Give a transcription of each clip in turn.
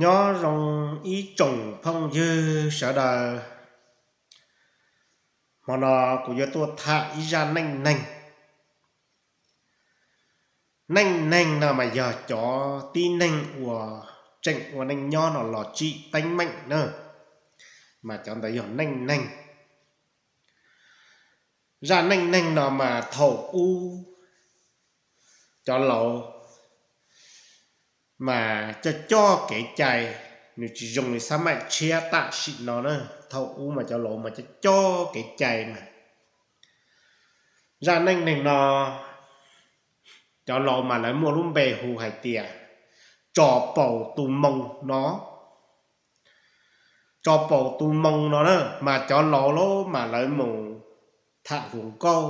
Nyob zoo ib tsoom phooj ywg sawv daws, hmo no kuv yuav tuaj tham ib zaj neej neeg. Neej neeg no mas yog cov tib neeg uas tseem ua neej nyob no los tsim teeb meem na, mas cov ntawd yog neej neeg. Zaj neej neeg no mas thaum ub cov laus mas coj coj kev cai, nws tsis zoo li xab maim tshiab tam sim no na. Thaum ub mas cov laus mas coj coj kev cai mas. Zaj neej neeg no cov laus mas lawv muaj lub npe hu hais tias tso paus tu moo no. Tso paus tu moo no na, mas cov laus lawm mas lawv mus tham hluas nkauj.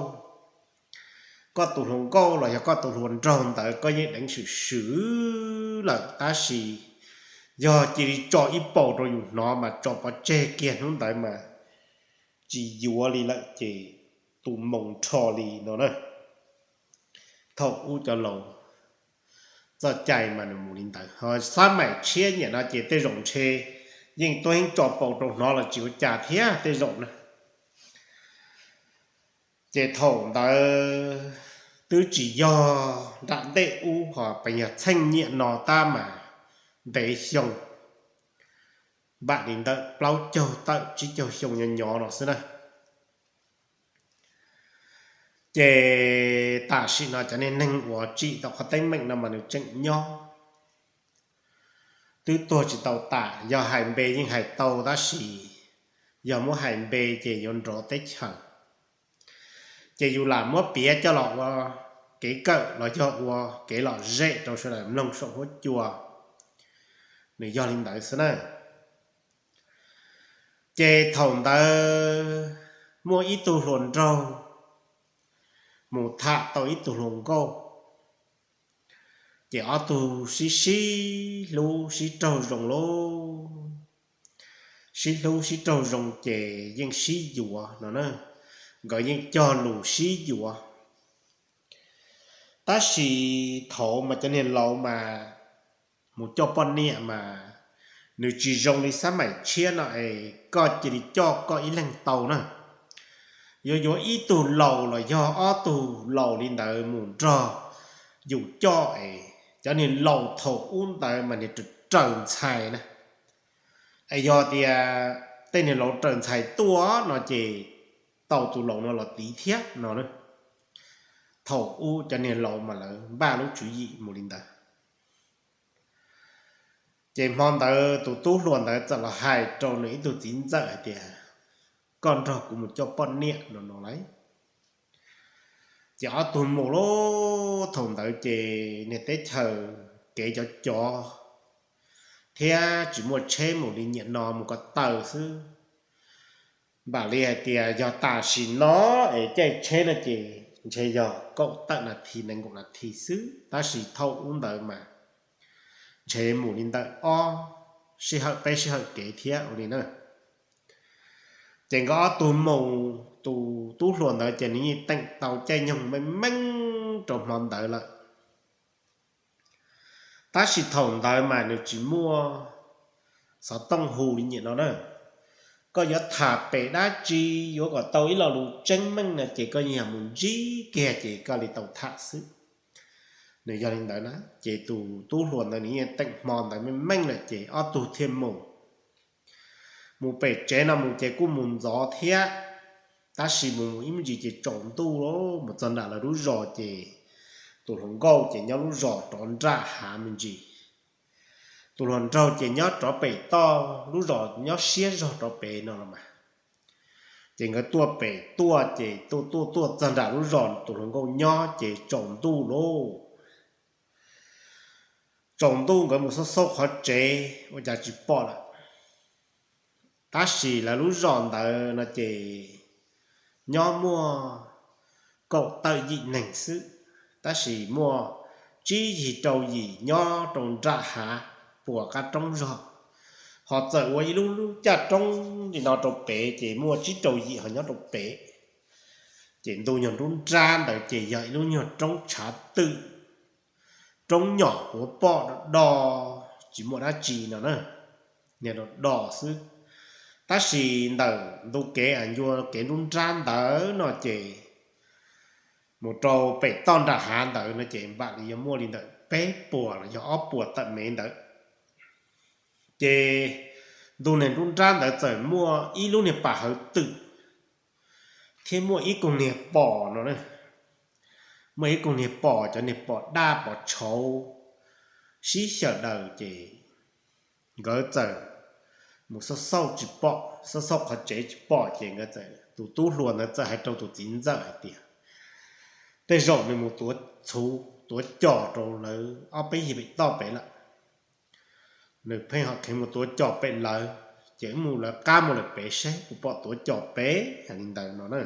Koj tus hluas nkauj los yog koj tus hluas nraug ntawd koj yeej deev swm swm lawm, tab sis yog cia li tso ib paus rau yus hnov mas tso pov tseg kiag hnub ntawd mas tsis yuav li lawm ces tu moo rho li no na. Thaum ub cov laus txoj cai mas nws mus li ntawd. Ho xab maim tshiab nyiam no ces tej zaum ntshe yeej tuaj yeej tso paus rau hnov los tsis ua cas thiab tej zaum na. Ces thaum ntawd twb tsis yog nram ntej ub, ho pes yog txheej nyiam no tab mas ntev xyoo, npam li ntawm plaub caug tawm tsib caug xyoo nyob nyob no xwb na. Ces tam sim no cov niag neeg uas tsim tau qhov teeb meem no mas nws tseem nyob, twb tuag tsis tau tas. Yog hais npe yeej hais tau, tab sis yog muab hais npe ces yuav nrov teb chaws. Ces yus lam muab piav coj los ua kev kawm los yog ua kev lom zem rau sawv daws mloog saum huab cua, nws yog li ntawd xwb na. Ces thaum ntawd muaj ib tug hluas nraug mus tham tau ib tug hluas nkauj, ces ob tug sib sib hlub sib raug zoo lauj. Sib hlub sib raug zoo ces yeej sib yuav no na, nkawd yeej cog lus sib yuav. Tab sis thaum mas cov niag laus mas mus coj poj niam mas nws tsis zoo li xab maim tshiab no es koj cia li coj koj ib leeg tau na. Yuav yuav ib tug laus los yog ob tug laus li ntawd mus nrog yus coj es cov niag laus thaum ub ntawd mas niag raws ntxhais na. Es yog tias tej niag laus raws ntxhais tuaj no ces tau tus laus no los tiv thiab no na. Thaum ub cov niag laus mas lawv npaj lub tswv yim mus li ntawd. Ces hmo ntawd tus tub hluas ntawd txawm los hais rau nws ib tug txiv ntxawm hais tias, koj nrog kuv mus coj poj niam no no lauj. Ces ob tug mus lauj. Thaum ntawd ces niag teb chaws kev cov cov thiab tsis muaj tsheb mus li nyiam no, mus ko taw xwb. Npam li hais tias yog tam sim no es caij tsheb no ces ntshe yog kaum tawm nas this nees nkaum nas this xwb, tab sis thaum ub ntawd mas ntshe mus li ntawm ob sij hawm peb sij hawm kev thiab ua li na. Ces nkawd ob tug mus, tus tub hluas ntawd ces nws yeej teem tau caij nyoog meej meej rau hmo ntawd lawm. Tab sis thaum ntawd mas nws tsis muaj xov tooj hu li nyiam no na. Koj yuav tham pem dab tsi, yuav kom tau ib lo lus tseeb meej no ces koj yeej yog mus ntsib kiag ces koj li tau tham xwb. Nws yog li ntawd na, ces tus tub hluas ntawd nws yeej teem hmo ntawd meej meej lawm ces ob tug thiaj mus. Mus pem tsev no mus ces kuj mus ntxov thiab, tab sis mus mus ib me ntsis ces tsaus ntuj lauj. Mus txog nram lawv lub zos ces tus hluas nkauj ces nyob lub zos rov nram hav me ntsis, tus hluas nraug ces nyob rov pem toj, lub zos nyob siab zog rov pem no los mas. Ces nkawd tuaj pem tuaj ces tuaj tuaj tuaj txog nram lub zos tus hluas nkauj nyob ces tsaus ntuj lauj. Tsaus ntuj nkawd mus xauj xauj qhov tsev ua cas tsis pom lawm. Tab sis lawv lub zos ntawd no ces nyob muaj kaum tawm yim neeg xwb, tab sis muaj tsib yig rau yim nyob rau nram hav puas qab roob zog. Ho txawm ua ib lub lub caj roob li no rau pem ces muaj tsib rau yim ho nyob rau pem. Ces ntu nyuag nruab nrab ntawd ces yog ib lub nyuag roob tshav twm, roob nyom quav poj do do, tsis muaj dab tsi no na, niag do do xwb. Tab sis ntawm ntu kev ncua kev nruab nrab ntawd no ces mus rau pem toj nram hav ntawd no ces npam li yog muaj li ntawm peb puas los yog ob puas tawm mev ntawd. Ces ntu niag nruab nrab ntawd txawm muaj ib lub niag pas hawv twm thiab muaj ib koog niag pom no, muaj ib koog niag pom, cov niag pom daj pom tshauv sib xyaw daws ces nkawd txawm mus xauj xauj tsis pom, xauj xauj qhov tsev tsis pom ces nkawd txawm, tus tub hluas ntawd txawm hais rau tus txiv ntxawm hais tias, tej zaum nws mus tuav txhuv tuav cos rau lawv ob peb yig pem toj pem lawm. Nws pheej ho khiav mus tuav cos pem lawv, ces wb mus lawv qab mus lawm pem seb puas pom tuav cos pem, hais li ntawd no na.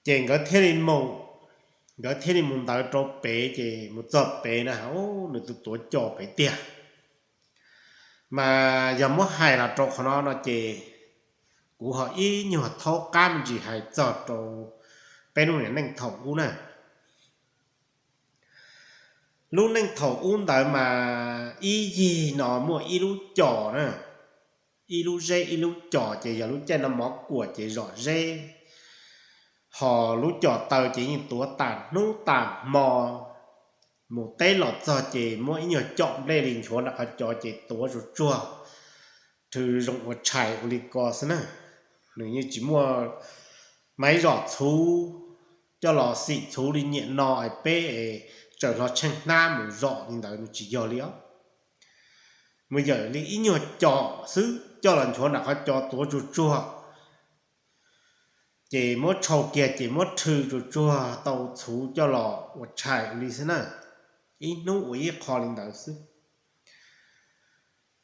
Ces nkawd thiaj li mus, nkawd thiaj li mus ntawd rau pem ces mus txog pem na, nws tus tuav cos pem tiag. Mas yog muab hais los rau qhov no no ces kuv ho ib nyuag thaub qab me ntsis hais txog rau peb lub niam neej thaum ub na. Lub neej thaum ub ntawd mas ib yig no muaj ib lub cos na, ib lub zeb ib lub cos ces yog lub caij no mov kuam ces zom zeb, ho lub cos taw ces yeej tuav tas hnub tas hmo. Mus teb los txog ces muab ib nyuag com nplej li nchuav nram qhov cos ces tuav tsuag tsuag, rhw zoo ua tshais ua li ko xwb na. Nws yeej tsis muaj maiv zom txhuv coj los xim txhuv li nyiam no es peb es tsaws hlo tsheej hnab mus zom li ntawd, nws tsis yog li os. Mus yawm li ib nyuag com xwb coj los nchuav nram qhov cos tuav tsuag tsuag, ces muab tshau kiag ces muab rhw tsuag tsuag tau txhuv coj los ua tshais ua li xwb na. Ib hnub ua ib qho li ntawd xwb.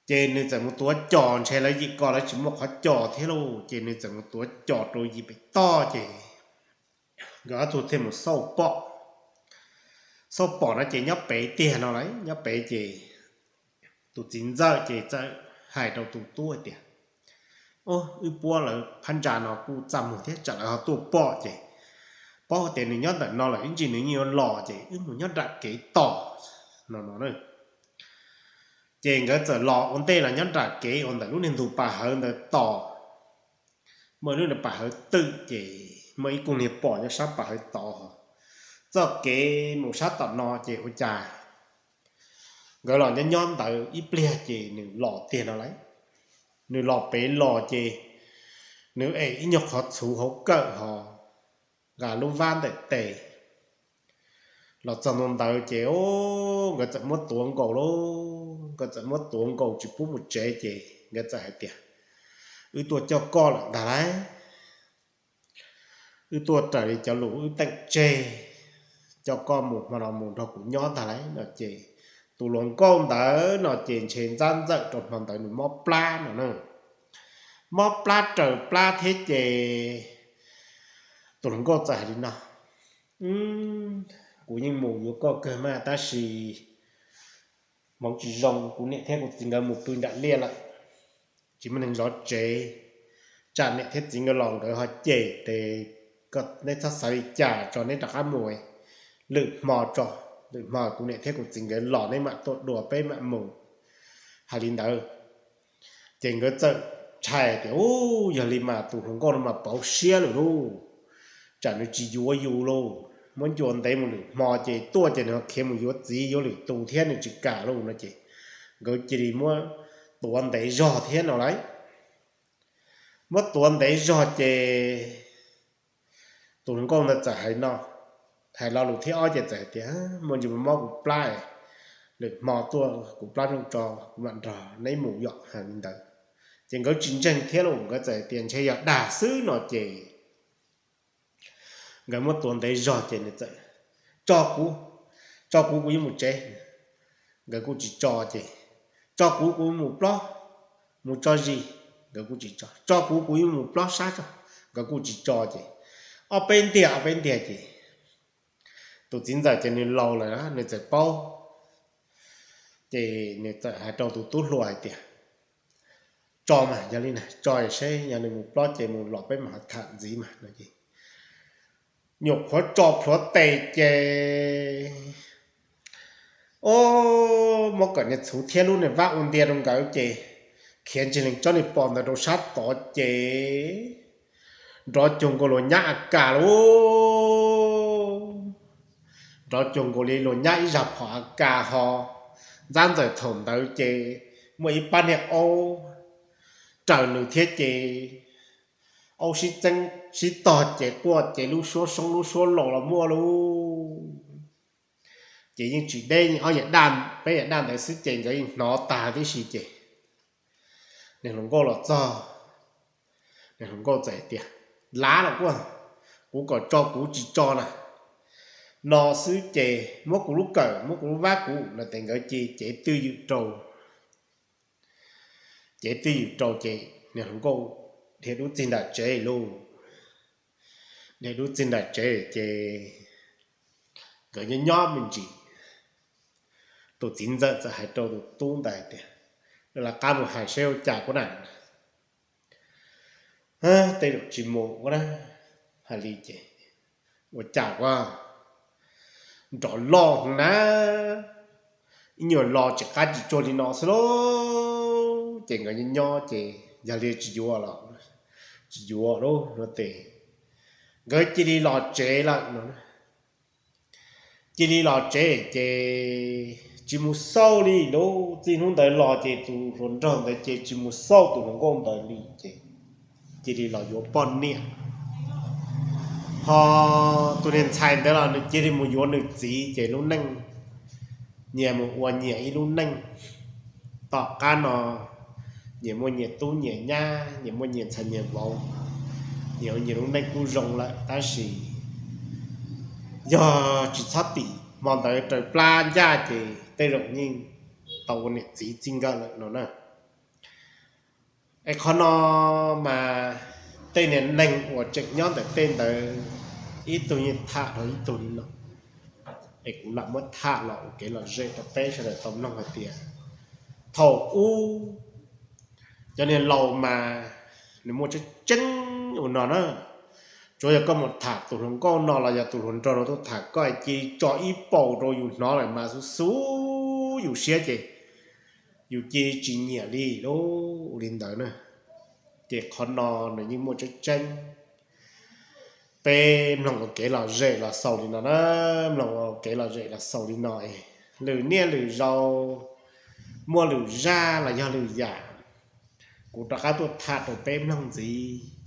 Ces nws txawm mus tuav cos, ntshe lawv yim ko lawv tsis muaj qhov cos thiab lauj, ces nws txawm mus tuav cos rau yim pem toj ces nkawd ob tug thiaj mus xauj pom. Xauj pom no ces nyob pem tiag no lawm, nyob pem ces tus txiv ntxawm ces txawm hais rau tus tub hais tias, Wb puab lawv phab ntsa no kuj txaj muag thiab, tsam lawv ho tuaj pom ces paub tias nws nyob ntawm no lawm ib ntsis nws yeej yuav los ces wb mus nyob nram kev tos no no. Ces nkawd txawm los ua ntej los nyob nram kev uas ntawm lub niag ntug pas hawv ntawd tos. Muaj lub niag pas hawv twm ces muaj ib koog niag pom nyob sab pas hawv tod. Txoj kev mus sab tom no ces ua cas nkawd los nyob nyob ntawd ib pliag ces nws los tiag no lauj. Nws los pem los ces nws ev ib nyuag qhov txhuv hauv kawm ho nqa lub vab ntawm tes los txog ntua ntawd ces nkawd txawm muab tuav nkaus lauj, nkawd txawm muab tuav nkaus tsis pub mus tsev ces nkawd txawm hais tias, Wb tuaj coj koj lawm ntag lauj. Wb tuaj raws li cov lus wb teem tseg, coj koj mus hmo no mus nrog kuv nyob ntag lauj no ces tus hluas nkauj ntawd no ces ntshe ntxab ntxawm rau hmo ntawd nws mob plab no na. Mob plab raws plab thiab ces tus hluas nkauj txawm hais li no, Kuv yeej mus yuav koj kawg mas tab sis hmoov tsis zoo, kuv niam thiab kuv txiv nkawd mus pw nram liaj lawm, tsis muaj neeg zov tsev. Tsam niam thiab txiv nkawd los nkawd ho cem tes, koj neb txhob xav li cas, tso neb rov qab mus, lwm hmo tso, lwm hmo kuv niam thiab kuv txiv nkawd los neb mam tuaj dua peb mam mus. Hais li ntawd ces nkawd txawm ntshai tias, Ub, yog li mas tus hluas nkauj no mas pauv siab lawm lauj, tsam nws tsis yuav yus lauj, muab ncua ntev mus lwm hmo ces tuaj ces nws ho khiav mus yuav txiv yuav lwm tus thiab nws tsis kam lauj no ces nkawd cia li muab tuav ntev zog thiab no lauj. Muab tuav ntev zog ces tus hluas nkauj ntawd txawm hais no, hais lo lus thib ob ces txawm hais tias, Muaj ntsis mob kuv plab, lwm hmo tuaj kuv plab zoo tso kuv mam nrog neb mus yom, hais li ntawd. Ces nkawd tsis ntseeg thiab lauj, nkawd txawm hais tias ntshe yog dag xwb no ces nkawd muab tuav ntev zog ces nws txawm, Tso kuv, tso kuv, kuv yuav mus tsev. Nkawd kuj tsis tso ces, Tso kuv, kuv yuav mus plob, mus tso zis. Nkawd kuj tsis tso. Tso kuv, kuv yuav mus plob sab tso. Nkawd kuj tsis tso ces ob peb ntiag ob peb ntiag ces tus txiv ntxawm ces nws laus lawm nws txawm paub, ces nws txawm hais rau tus tub hluas hais tias, Tso mas, yog li na tso seb yog nws mus plob ces mus los peb mam ho tham ntxiv mas no ces nyuam qhuav tso plhuav tes ces Ob, muab Kawm niag txhuv thiab lub niag vab ua ntia rau nkawd ces khiav ntsis lees tsob niag pos ntawd rau sab tod ces nrov cuag nkaus luag nyab a kas lauj. Nrov cuag nkaus li luag nyab ib zag phom a kas ho. Ntxab ntxawm thaum ntawd ces muaj ib pab niag aub raws nws thiab ces aub sib txeeb sib tog ces quaj ces lub suab soob lub suab laus los muaj lauj. Ces yeej tsis deb, ob yam daj, peb yam daj ntawd xwb ces nkawd yeej hnov tag tib si ces niag hluas nkauj los txog, niag hluas nkauj txawm hais tias, lav los quaj, kuv kom tso kuv tsis tso na, no xwb ces muab kuv lub kawm muab kuv lub vab kuv no ces nkawd cia li cev twj ywm rau. Cev twj ywm rau ces niag hluas nkauj dhia dub txig nram tsev lauj. Dhia dub txig nram tsev ces nkawd nyob nyob me ntsis, tus txiv ntxawm txawm hais rau tus tub ntawd tias, lawv qab mus hais seb ua cas kuv na. Tej zaum tsis mus ua na. Hais li ces ua cas ua nrov loj heev na, ib nyuag los tsis qab tsis tsuag li no xwb lauj. Ces nkawd nyob nyob ces yog li tsis yuav los, tsis yuav lauj no ces nkawd cia li los tsev lawm no. Cia li los tsev ces tsis mus xauj li lauj. Txij hnub ntawd los ces tus hluas nraug ntawd ces tsis mus xauj tus hluas nkauj ntawd li ces cia li los yuav poj niam. Ho tus niag ntxhais ntawd los nws cia li mus yuav nws txiv ces lub neej nyias mus ua nyias ib lub neej. Tom qab no nyias muaj nyias tub nyias nyab, nyias muaj nyias ntxhais nyias vauv, nyias ua nyias lub neej kuj zoo lawm tab sis yog tsis txhob tim hmo ntawd raws plab ncaj ces tej zaum yeej tau ua niam txiv txij nkawm lawm no na. Es qhov no mas tej niag neeg uas tseem nyob ntawm tej ntawd ib tug yeej tham rau ib tug li no. Es kuv lam muab tham los ua kev lom zem rau peb sawv daws tau mloog hais tias thaum ub cov niag laus mas nws muaj tseeb tseeb ua no na. Tsuav yog koj mus tham tus hluas nkauj no los yog tus hluas nraug no tuaj tham koj cia li tso ib paus rau yus hnov lawm mas xub xub yus siab ces yus cia li tsis nyiam li lauj, ua li ntawd na. Ces qhov no nws yeej muaj tseeb tseeb. Peb mloog ua kev lom zem los xaus li no na, mloog ua kev lom zem los xaus li no es lwm niaj lwm zaus muaj lwm zaj los yog lwm yam kuv rov qab tuaj tham rau peb mloog ntxiv.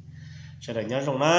Sawv daws nyob zoo na.